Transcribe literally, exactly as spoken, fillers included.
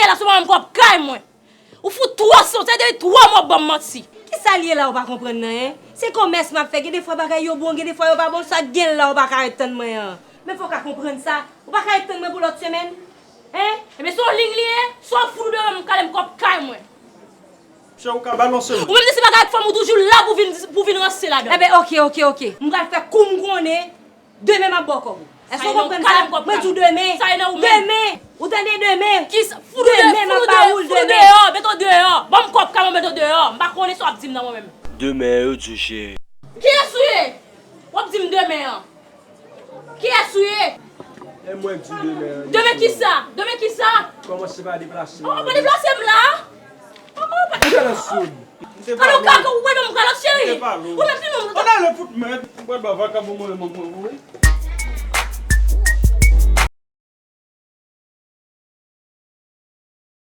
la sou mwen, m kòb kay mwen. Ou fout twò san, se depi twa mwa w ban m manti. Kisa l ye la ou pa konprann nan, en? Se kòmès m ap fè, gen defwa bagay yo bon, gen defwa yo pa bon, sa k gen la ou pa ka ret tann mwen an. Men fò w ka konprann sa, ou pa ka ret tann mwen pou lòt semèn, en? Ebyen se yon liy li ye, swa w fout ou deyò, m kale m kòb kay mwen. Chè, ou ka balanse m. Ou menm si se bagay ak fanm ou toujou la pou vin, pou vin ranse ladan. Enben oke, oke, oke. M pral fè kou m konnen. Demen m ap ba w kòb ou. Èske w konprann sa? Mwen di w demen. Demen. Ou tande, demen. Kisa? Demen m ap ba ou l demen. Fout ou deyò, met ou deyò. Ban m kòb kay mwen, met ou deyò. M pa konnen sa w ap di m nan mwen menm. Demen yo di w cheri. Kiyès ou ye? W ap di m demen an. Kiyès ou ye? E mwen k di demen an. Demen kisa? Demen kisa? Kòmanse pa deplase m. Ou pa deplase m la? Ou pa deplase m. Alò kaka ou wè nan m kalòt cheri. Ou mèt fin non. Ann ale fout mèd. Mwen ba vakabon mwen manman wi.